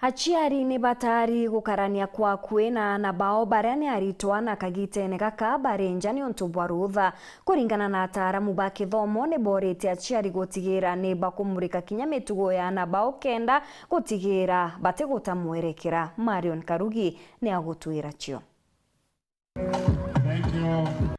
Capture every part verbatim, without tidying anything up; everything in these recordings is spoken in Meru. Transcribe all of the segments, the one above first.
Aciari ni batari gukarania kwa akui na aana bao baria ni aritwa na kagitene gaka bari nja niuntu bwa rutha. Kuringana na ataaramu ba kithomo, ni booritie aciari gutigira ni bakumurika kinya mitugo ya aana bao kenda gutigira batiguta mwerekera. Marion Karugi ni agutwira cio.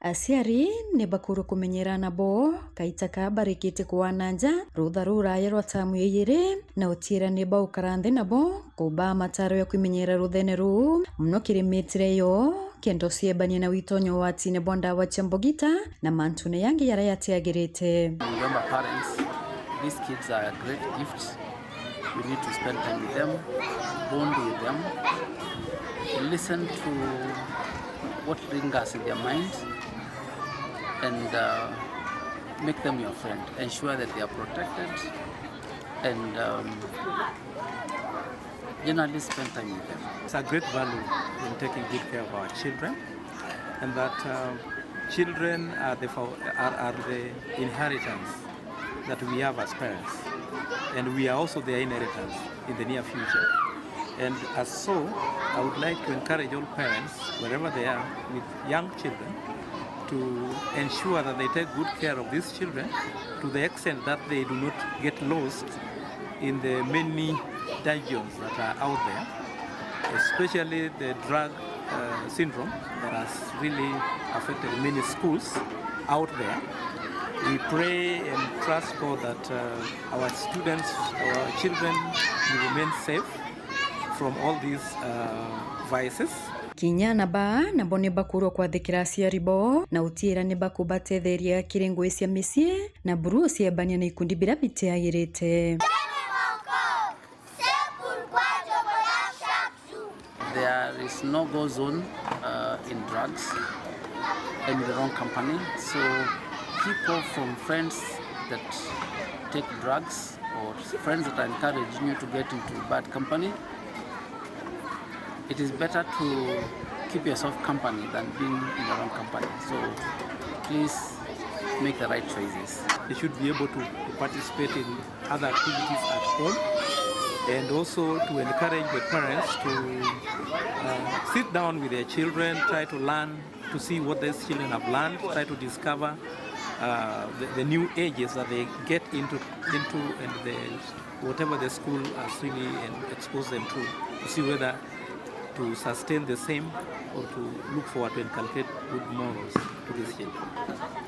Aciari ni bakurwe kumenyera aana boo kaita ka barikitie kuana nja rutha ruraya rwa tamu ijiri, na utiira ni baukara nthi nabo kubaa mataro ya kwimenyera ruthene ruu, muno kiri mitire yo, kenda uciebania na witonyo watine bwa ndawa cia mbugita na mantune yangi jaria jatiagirite. Ningeomba parents, these kids are a great gift. You need to spend time with them, bond with them, listen to what lingers in their mind, and, uh, make them your friend. Ensure that they are protected, and, um, generally spend time with them. It's a great value in taking good care of our children, and that, uh, children are the fo-, are, are the inheritance that we have as parents, and we are also their inheritance in the near future. And as so, I would like to encourage all parents, wherever they are, with young children, to ensure that they take good care of these children to the extent that they do not get lost in the many dungeons that are out there, especially the drug, uh, syndrome that has really affected many schools out there. We pray and trust God that, uh, our students, our children will remain safe from all these, uh, vices. Kinya aana baa nabo ni bakurwa kwathikira aciari boo na utiira ni bakubatetheria kiri ngui cia micii na buru uciebania na ikundi biria bitiagirite. There is no go zone, uh, in drugs and in the wrong company. So keep off from friends that take drugs or friends that are encouraging you to get into bad company. It is better to keep yourself company than being in the wrong company. So please make the right choices. They should be able to, to participate in other activities at home, and also to encourage the parents to, uh, sit down with their children, try to learn, to see what these children have learned, try to discover, uh, the, the new ages that they get into, into and the, whatever the school has really, um, exposed them to, to see whether to sustain the same or to look forward to inculcate good morals to these children.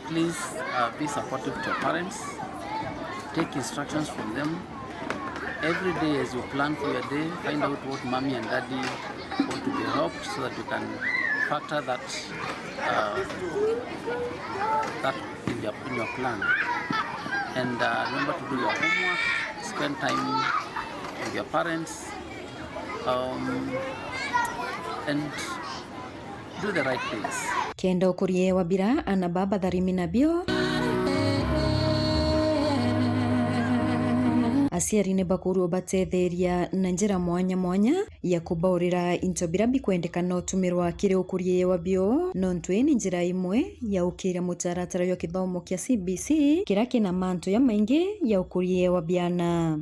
Please, uh, be supportive to your parents. Take instructions from them. Every day as you plan for your day, find out what mommy and daddy want to be helped so that you can factor that, uh, that in your, in your plan. And, uh, remember to do your homework, spend time with your parents, um, and do the right things. Kenda ukuria wa bira, aana baa batharimi nabio. Aciari ni bakurwa batetheria na njira mwanya mwanya ya kubaurira into bira bikwendekana utumirwa kiri ukuria wa bio, nontu ii ni njira imwe ya ukiria mutaratara jwa kithomo kia C B C, kiria kina mantu jamaingi ya ukuria wa biana.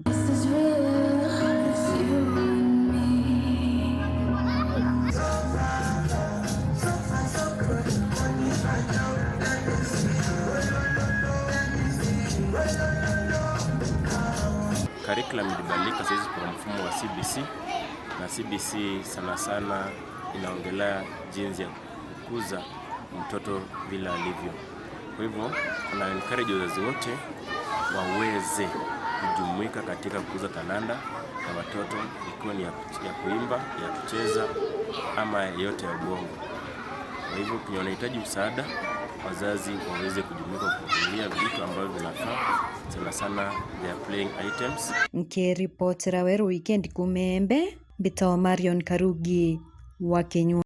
Curriculum ilibadilika saizi kwa mfumo wa C B C, na C B C sana sana inaongelea jinsi ya kukuza mtoto vile alivyo. Kwa hivyo, tuna encourage wazazi wote waweze kujumuika katika kukuza talanta ya watoto, ikiwa ni ya, ya kuimba, ya kucheza, ama yote ya ubongo. Kwa hivyo, kwenye wanahitaji msaada, wazazi waweze kujumuika kutumia vitu ambavyo vinafaa, sana sana their playing items. Nkiripotera Weru Weekend kuuma Embe, mbitagwa Marion Karugi wa Kinyua.